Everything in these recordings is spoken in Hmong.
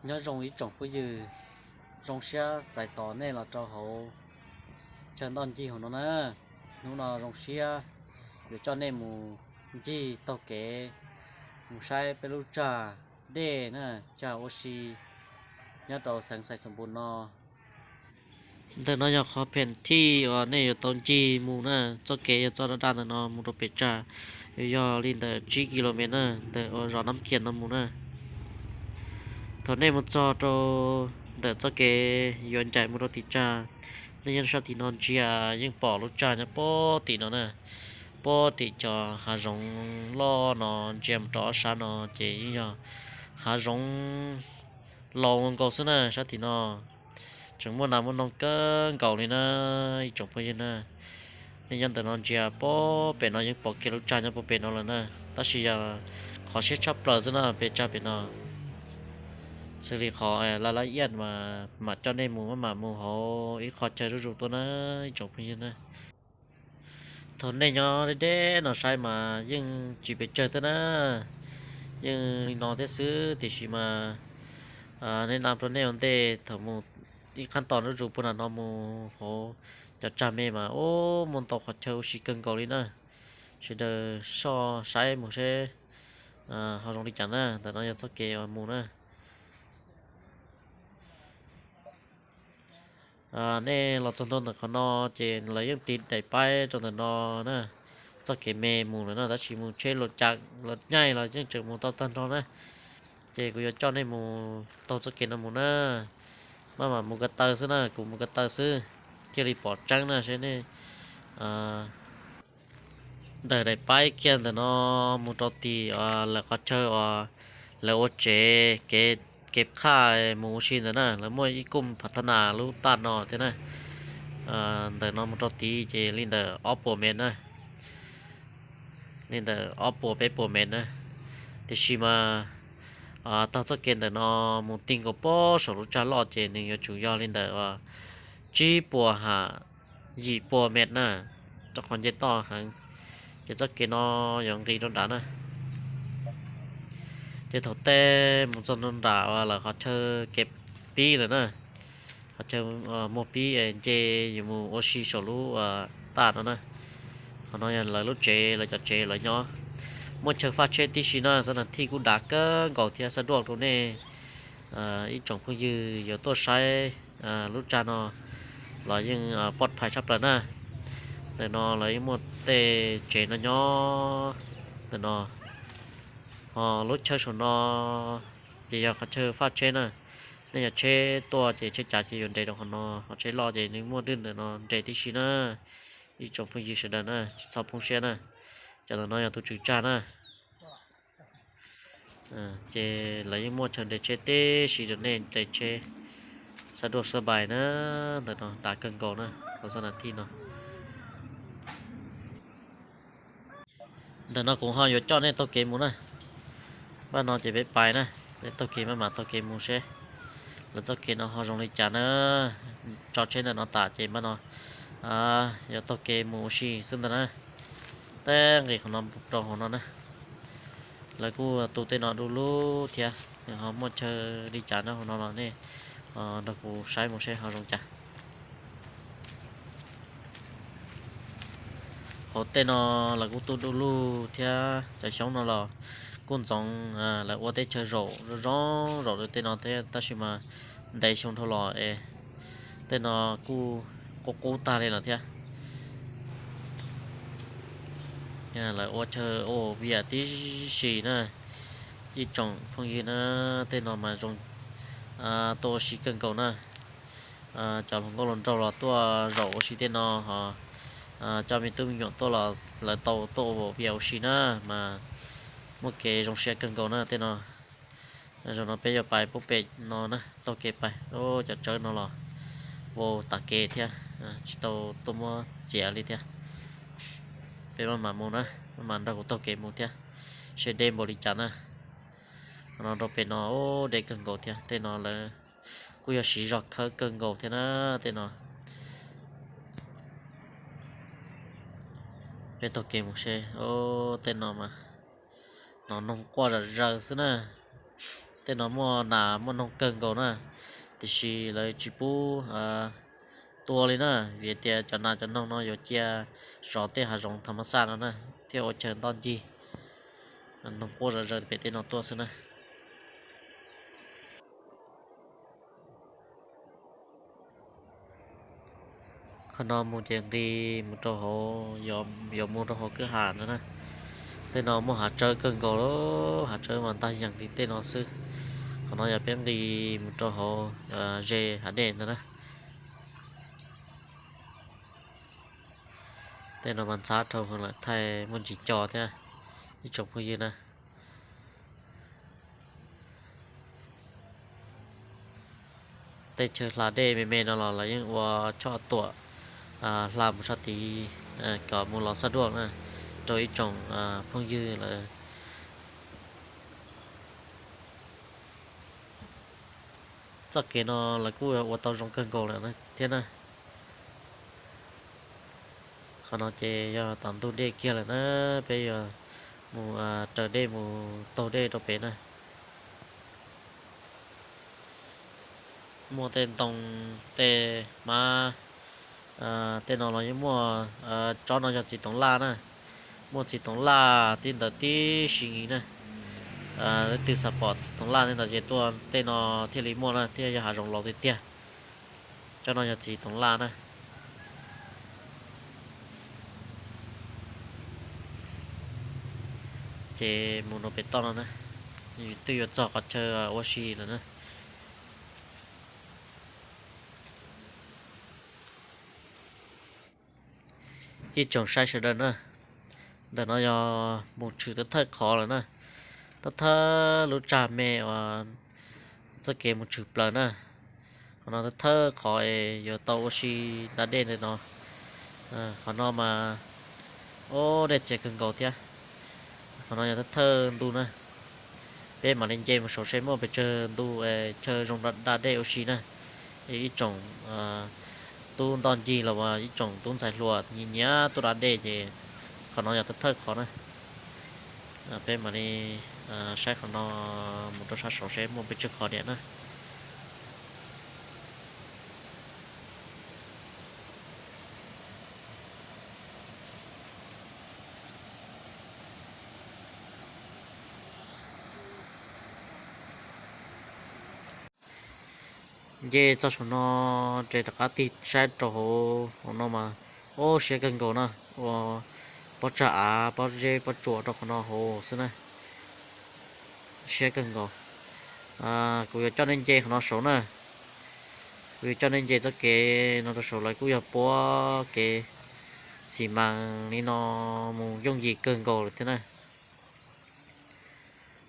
Nyob zoo ib tsoom phooj ywg, zoo siab txais tos nej los rau hauv chaw ntoj ncig hauv no na. Hnub no zoo siab yuav coj nej mus ncig taug kev, mus saib peb lub tsag dej na, tsag ua si nyob rau xeev Xais Xoom Pus no. Ntawm no yog qhov pheem thij uas nej yuav tau ncig mus na. Txoj kev yog txoj daj daj ntawm no mus rau pem tsag, yuav yog li ntawm tsib kilomev na, ntawm uas zos Nab Kias no mus na. Thaum nej mus txog rau ntawm txoj kev yuav ncaim mus rau tim tsag, nej yeej sab tim no ntsia yeej pom lub tsag nyob puag tim no na, puag tim cov hav zoov loj no ntsia mus rau ob sab no ces yeej yog hav zoov laus nkaus xwb na sab tim no. Tseem muaj nas muaj noog kawg nkaus li na ib tsoom phooj ywg na. Nej nyob ntawm no ntsia puag pem no yeej pom kiag lub tsag nyob puag pem no lawm na, tab sis yog qhov siab tshaj plaws xwb na pem tsag pem no. Xws li qhov laj laj iaj mas mam coj nej mus maj mam mus hauv ib qho chaw zuj zus tuaj na ib tsoom phooj ywg na. Thaum nej nyob deb deb no saib mas yeej tsis pes tsawg thiab na, yeej li no thiab xwb tiam sis mas nej nam rau nej ua ntej thaum mus ib qhab tos zuj zus puag nram no mus hauv cov tsag me mas ub muaj ntau qhov chaw ua si kawg nkaus li na. Sawv daws soj saib mus seb ho zoo li cas na, ntawm no yog txoj kev uas mus na. Nej los txog ntua ntawm qhov no ces lawv yeej tiv daim paib rau ntawm no na, txoj kev me mus lawm na, tab sis mus tsheb los cas los nyaij los yeej tseem mus tau tag nrho na. Ces kuv yuav coj nej mus taug txoj kev no mus na, maj mam mus ko taw xwb na, kuv mus ko taw xwb thiaj li pom tseeb na seb nej ntawm daim paib kiag ntawm no mus rau tim lawv qhov chaw uas lawv ua tsev, kev phaj mus ua si ntawd na, lawv muaj ib kooj phav thab nas lub taj no thiab na. Ntawm no mus rau tid ces li ntawm ob puas mev na, li ntawm ob puas peb puas mev na. Tiam sis mas taug txoj kev ntawm no mus ti nkaus pob saum lub tsag loj ces nws yuav tsum yog li ntawm tsib puas ham yim puas mev na, rau qhov nce toj heev. Ces txoj kev no yuav nqis rau nram na. Ces thaum tej mus txog nram lawv qhov chaw kev pib lawm na, qhov chaw muag pib nce yuav mus ua si saum lub taj no na. Qhov no yog lawv lub tsev, lawv cov tsev lawv nyob. Muaj chaw faj tsheb tib si na, xab nas thij kuj dav kawg nkaus thiab xab duaj rau nej ib tsoom phooj ywg yuav tuaj saib lub tsag no los yeej poj phais tshaj plaws na. Ntawm no lawv yeej muaj tej tsev no nyob ntawm no. Ho lub chaw saum no ces yog qhov chaw faj tsheb na. Nej yog tsheb tuaj ces tsheb cav ces yuav nres rau qhov no, ho tsheb loj ces nws muaj dwj ntawm no nres tib si na. Ib tsoom phooj ywg sawv daws na tsis txhob poob siab na. Cov ntawm no yog tus tswv tsag na. Ces lawv yeej muaj chaw nres tsheb tib si rau nej nres tsheb xab duaj xab pais na. Ntawm no dav kawg nkaus na, qhov xab nas thij no. Ntawm no kuv ho yuav coj nej taug kev mus na. Paj no ces peb pais na, peb taug kev maj mam taug kev mus seb lawv txoj kev no ho zoo li cas na. Tso tsheb ntawm no tas ces paj no yuav taug kev mus ua si xwb ntag na. Tej nqis qhov no rau hauv no na. Lawv kuj tu tej no du lug thiab, ho muaj chaw li cas na hauv no los nej nrog kuv saib mus seb ho zoo cas. Hauv tej no lawv kuj tu du lug thiab, cov xyoob no los kuj ntxoov, lawv ua teb chaws zaum zoo zaum rau tej no thiab, tab sis mas ntev xyoo dhau los es tej no kuj qub qub tag li lawm thiab. Lawv ua chaw ua vias tib si na, ib tsoom phooj ywg na, tej no mas zoo tuaj ua si kawg nkaus na. Cov hluas nkauj hluas nraug los tuaj zaum ua si tej no, ho cov me tub me nyuam tuaj los lawv tau tuaj ua vias ua si na, mas muaj kev zoo siab kawg nkaus na tej no. Zaum no peb yuav pais puag pem no na, taug kev pais, cov tsawb no los vau tas kev thiab, tsis tau tuaj muab txiav li thiab. Peb maj mam mus na, maj mam nrog kuv taug kev mus thiab, seb deb npaum li cas na. Qhov no rau pem no deb kawg nkaus thiab, tej no lawv kuj yog siv zog khawb kawg nkaus thiab na, tej no. Peb taug kev mus seb, tej no mas hnov noog quaj zom zaws xwb na. Tej no muaj nas muaj noog kawg nkaus na, tiam sis lawv tsis pub tua li na, vim tias cov nas cov noog no yuav cia zov tej hav zoov tham mas xaj no na, thiaj ua chaw ntoj ncig. Noog quaj zom zaws pem tej no tuaj xwb na. Qhov no mus ces nqis mus rau hauv, yuav mus rau hauv kwj ha no na. Tej no muaj hav tsawb kawg nkaus, hav tsawb mas ntag yees li tej no xwb. Qhov no yog peb nqis mus rau hauv ze hav dej ntag na. Tej no mas ntxhab dhau heev lawm, thaij muaj ntsis co thiab ib tsoom phooj ywg na. Tej chaw hla dej me me no los lawv yeej ua choj tuam hla mus sab tid kom mus los xab duaj na, rau ib tsoom phooj ywg lawm. Txoj kev no lawv kuj ua tau zoo kawg nkaus lawm thiab na. Qhov no ces yog tom ntug dej kiag lawm na, peb yuav mus raws dej mus taug dej rau pem na. Muaj tej ntoo tej hmab, tej no los yeej muaj. Tsob no yog txiv toov laj na, muaj txiv toov laj tib ntawd tib si na. Leej twg xav pom txiv toov laj tej ntawd ces tuaj tej no thiaj li muaj na, thiaj yog hav zoov laus tiag tiag. Tsob no yog txiv toov laj na. Ces mus rau pem toj no na, twb yuav txog qhov chaw ua si lawm na. Ib tsoom saib sawv daws na, ntawm no yog mus tshwm thawj thawj qhov lawm na, thawj thawj lub tsag me uas txoj kev mus tshwm plaws na. Qhov no thawj thawj qhov es yuav tau ua si da dej ntawm no. Qhov no mas, o, dej txias kawg nkaus thiab. Qhov no yog thawj thawj ntu na. Peb mam li nce mus saum seb muaj pes tsawg ntu chaw zoo da dej ua si na. Ib tsoom tub ntoj ncig los ib tsoom tub ntxhais hluas nyiam nyiam tuaj da dej ces qhov no yog thawj thawj qhov na. Peb mam li saib qhov no mus rau sab saud seb muaj pes tsawg qhov diam na. Nce txog saum no ces rov qab tig saib rau hauv, hauv no mas, o, siab kawg nkaus na, ua pob tsag av pob zeb pob tsuas rau qhov no hauv xwb na. Siab kawg nkaus. Kuv yuav coj nej nce qhov no saud na. Kuv yuav coj nej nce txoj kev no rau saud, lawv kuj yog puab kev xi mas li no mus yooj yim kawg nkaus lawm thiab na.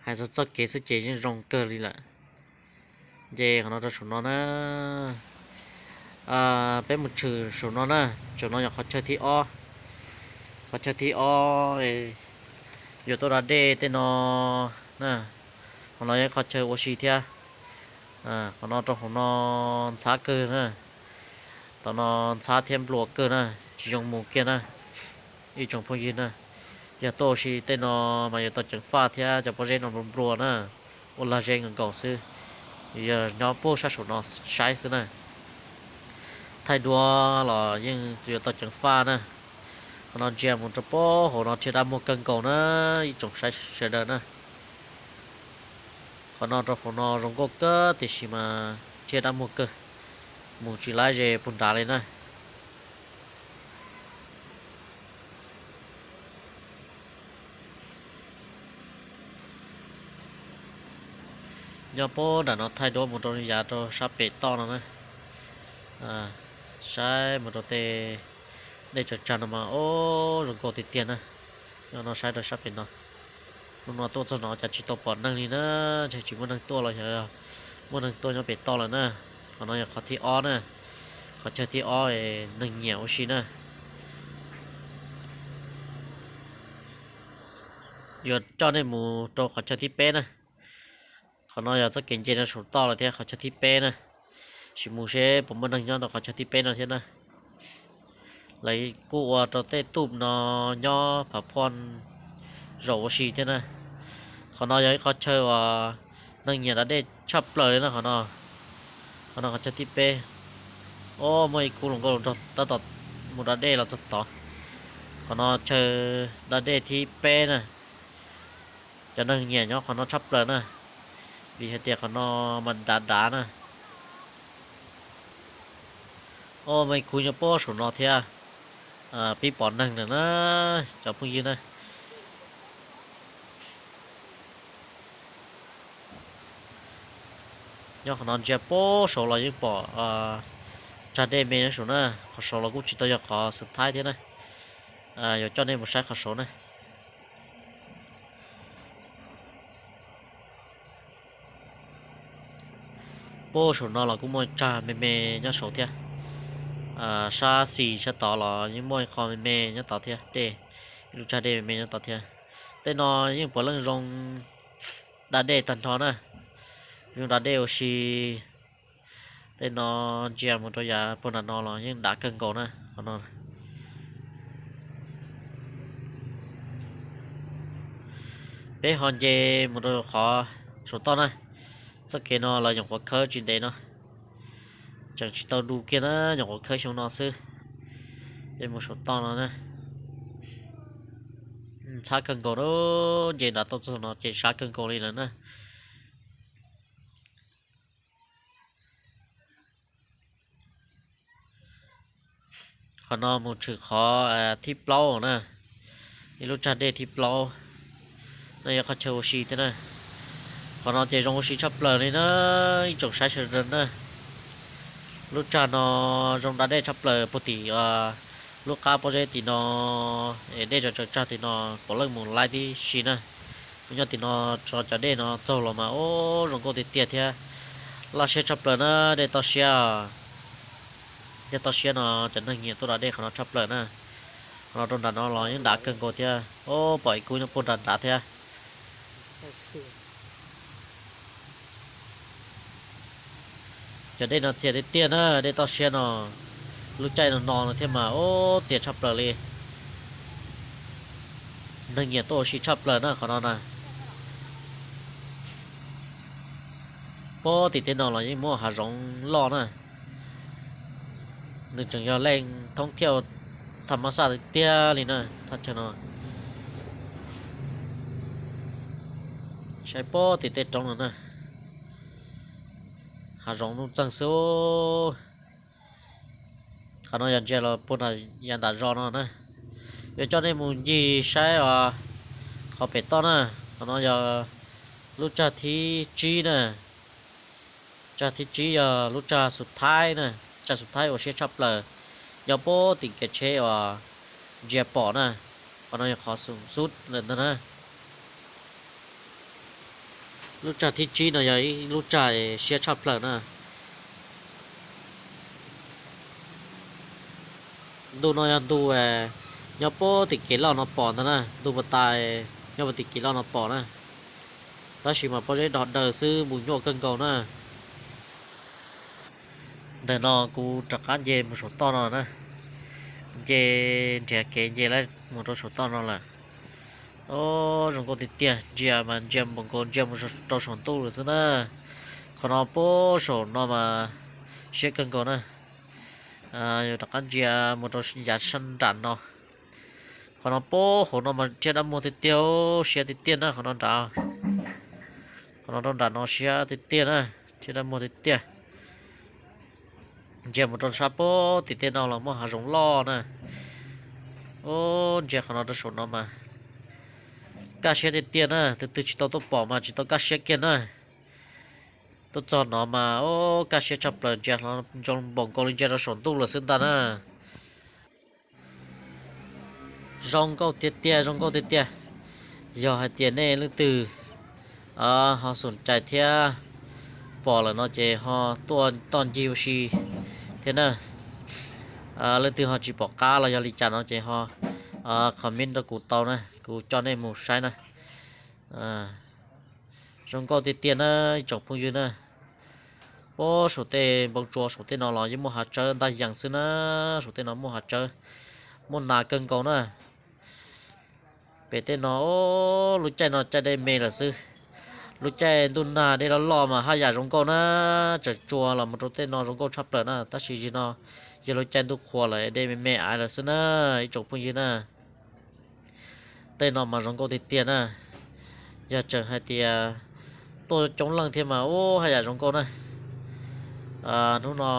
Hais txog txoj kev xwb ces yeej zoo kawg li lawm. Nce qhov no rau saum no na. Peb mus tshwm saum no na, saum no yog qhov chaw thib ob. Qhov chaw thib ob yuav tuaj da dej tej no na. Qhov no yog qhov chaw ua si thiab. Qhov no rau hauv no ntxhab kawg na. Tom no ntxhab thiab nplua kawg na, tsis zoo mus kiag na. Ib tsoom phooj ywg na, yog tuaj ua si tej no mas yuav tau ceev faj thiab, cov pob zeb no nplua nplua na, ua lag zeb nkaus nkaus xwb. Yog nyob puag sab saum no saib xwb na. Thaij duab los yeej yuav tau ceev faj na. Qhov no ntsia mus rau puag hauv no rhiab dab muag kawg nkaus na, ib tsoom saib sawv daws na. Qhov no rau hauv no zoo nkauj kawg tiam sis mas rhiab dab muag kawg, mus tsis laib ze puag nrad li na. Nyob puag nram no thaij duab mus rau yav rau sab pem toj no na. Saib mus rau tej dej tsag tsag no mas, o, zoo nkauj tiag tiag na. Nyob no saib rau sab pem no. Hnub no tuaj txog no cas tsis tau pom neeg li na, ntshe tsis muaj neeg tuaj los yog muaj neeg tuaj nyob pem toj lawm na. Qhov no yog qhov thib ob na, qhov chaw thib ob neeg nyiam ua si na. Yuav coj nej mus rau qhov chaw thib peb na. Qhov no yog txoj kev nce rau saum toj lawm thiab, qhov chaw thib peb na. Sim mus seb puas muaj neeg nyob rau qhov chaw thib peb no thiab na. Lawv kuj ua rau tej tuj no nyob phav phoj zaum ua si thiab na. Qhov no yog ib qhov chaw uas Neeg nyiam da dej tshaj plaws li na qhov no. Qhov no qhov chaw thib peb. Ob, muaj ib khub hluas nkauj tab tom mus da dej los txog tod. Qhov no chaw da dej thib peb na. Cov neeg nyiam nyob qhov no tshaj plaws na, vim hais tias qhov no mas dav dav na. Ob, muaj ib khub nyob pob saum no thiab. Pib pom neeg lawm na, cov phooj ywg na. Nyob qhov no ntsia pob saud los yeej pom tsag dej me nyob saud na. Qhov saud los kuj tsis tau yog qhov xus thaib thiab na. Yuav coj nej mus saib qhov saud na. Pob saum no los kuj muaj tsag me me nyob saud thiab. Sab xis sab tod los yeej muaj ib qho me me nyob tod thiab, dej, ib lub tsag dej me me nyob tod thiab. Tej no yeej puav leej zoo da dej tag nrho na, zoo da dej ua si. Tej no ntsia mus rau yav puag nram no los yeej dav kawg nkaus na qhov no. Peb ho nce mus rau qhov saum toj na. Txoj kev no los nyuam qhuav khawb tsis ntev no, tseem tsis tau du kiag na, nyuam qhuav khawb xyoo no xwb. Peb mus saum toj no na. Ntxhab kawg nkaus na, nce nram toj txog no ces sab kawg nkaus li lawm na. Qhov no mus tshwm qhov thib plaub na, ib lub tsag dej thib plaub. No yog qhov chaw ua si thiab na. Qhov no ces zoo ua si tshaj plaws li na, ib tsoom saib sawv daws na. Lub tsag no zoo da dej tshaj plaws puag tim lub qab pob zeb tim no, es dej tsaws tsag tim no puav leej mus laib tib si na. Kuv nyob tim no tso cov dej no txaug los mas ub zoo nkauj tiag tiag thiab. Laj siab tshaj plaws na, dej toj siab. Dej toj siab no cov neeg nyiam tuaj da dej qhov no tshaj plaws na. Qhov no rau nram no los yeej dav kawg nkaus thiab. Ub, pom ib khub nyob puag nram nrad thiab. Cov dej no txias tiag tiag na, dej toj siab no. Lub caij no no no thiab mas ub txias tshaj plaws li. Neeg nyiam tuaj ua si tshaj plaws na qhov no na. Puag tim tej no los yeej muaj hav zoov loj na. Nws tseem yog leej thoob thiaj tham mas xaj tiag tiag li na thaj chaw no. Saib puag tim tej roob no na, hav zoov nuj txeeg xwb. Qhov no yog ntsia los puag nram yav nram zos no na. Yuav coj nej mus ncig saib os. Qhov pem toj na, qhov no yog lub tsag thib tsib na. Tsag thib tsib yog lub tsag xus thaib na. Tsag xus thaib ua siab tshaj plaws, nyob puag tim kev tsheb uas ntsia pom na. Qhov no yog qhov xus xub lawm ntag na. Lub tsag thib tsib no yog ib lub tsag siab tshaj plaws na. Ntu no yog ntu nyob puag tim kev loj no pom ntag na, ntu pas tas nyob puag tim kev loj no pom na. Tab sis mas pob zeb dog daws xwb, npus nyuaj kawg nkaus na. Ntawm no kuv rov qab nce mus saum toj no na, nce nrhiav kev nce mus rau saum toj no lawm. Ob, zoo nkauj tiag tiag, ntsia mas ntsia npaum nkaus ntsia mus rau saum ntuj lawm xwb na. Qhov no puag saum no mas siab kawg nkaus na. Yuav rov qab ntsia mus rau yav sab nram no. Qhov no puag hauv no mas thiaj dab muag tiag tiag, siab tiag tiag na qhov no nrad. Qhov no rau nram no siab tiag tiag na, thiaj dab muag tiag tiag. Ntsia mus rau sab puag tim tej no los muaj hav zoov loj na. Ub, ntsia qhov no rau saum no mas kaj siab tiag tiag na, tus twg tsis tau tuaj pom mas tsis tau kaj siab kiag na. Tuaj txog no mas ub kaj siab tshaj plaws, ntsia zoo npaum nkaus li ntsia rau saum ntuj lawm xwb ntag na. Zoo nkauj tiag tiag, zoo nkauj tiag tiag. Yog hais tias nej leej twg ho xum cai thiab pom lawm no ces ho tuaj toj ncig ua si thiab na. Leej twg ho tsis pom qab los yog li cas no ces ho comment rau kuv tau na, kuv coj nej mus saib na. Zoo nkauj tiag tiag na ib tsoom phooj ywg na. Puag saum tej npoo tsua saum tej no los yeej muaj hav tsawb ntaj yees xwb na. Saum tej no muaj hav tsawb, muaj nas kawg nkaus na. Pem tej no, lub caij no caij dej me lawm xwb. Lub caij ntuj nag dej loj loj mas haj yam zoo nkauj na, tseem tsuas los mus rau tej no zoo nkauj tshaj plaws na, tab sis zaum no yog lub caij ntuj qhua lawm dej me me aiv lawm xwb na, ib tsoom phooj ywg na. Tej no mas zoo nkauj tiag tiag na, yog tseem hais tias tuaj coob leej thiab mas ub haj yam zoo nkauj na. Hnub no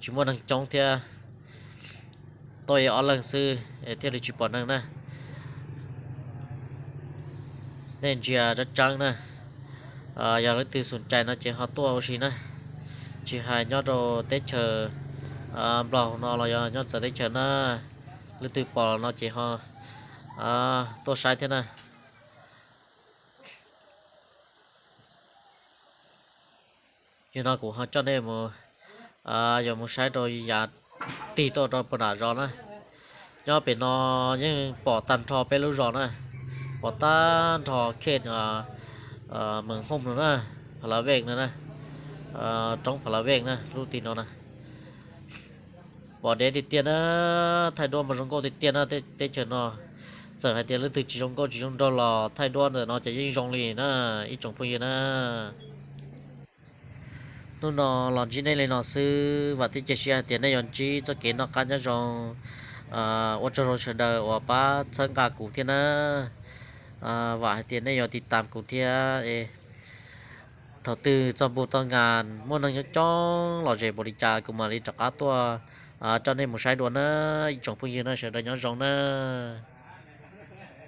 tsis muaj neeg coob thiab, tuaj ib ob leeg xwb es thiaj li tsis pom neeg na. Nej ntsia tseeb tseeb na, yog leej twg xum cai no ces ho tuaj ua si na, tsis hais nyob rau teb chaws Nplog no los yog nyob txawv teb chaws na, leej twg pom no ces ho tuaj saib thiab na. Yog no kuv ho coj nej mus, yuav mus saib rau yav tig tuaj rau puag nram zos na. Nyob pem no yeej pom tag nrho peb lub zos na, pom tag nrho khej Meem Hooj no na, Pha La Vej no na, roob Pha La Vej na, lub tim no na. Pom deb tiag tiag na, thaij duab mas zoo nkauj tiag tiag na, teb chaws no. Txawm hais tias leej twg tsis zoo nkauj tsis zoo nraug los thaij duab ntawm no ces yeej zoo li na, ib tsoom phooj ywg na. Hnub no los ntsib nej li no xwb, vam thiab cia siab hais tias nej yuav ntsib txoj kev noj qab nyob zoo. Ua tsaug rau sawv daws uas pab txhawb nqa kuv thiab na. Vam hais tias nej yuav tiv tam kuv thiab es thaum twg txog npug txog nkas muaj neeg coob coob los zem npaum li cas kuv mam li rov qab tuaj coj nej mus saib dua na, ib tsoom phooj ywg na, sawv daws nyob zoo na.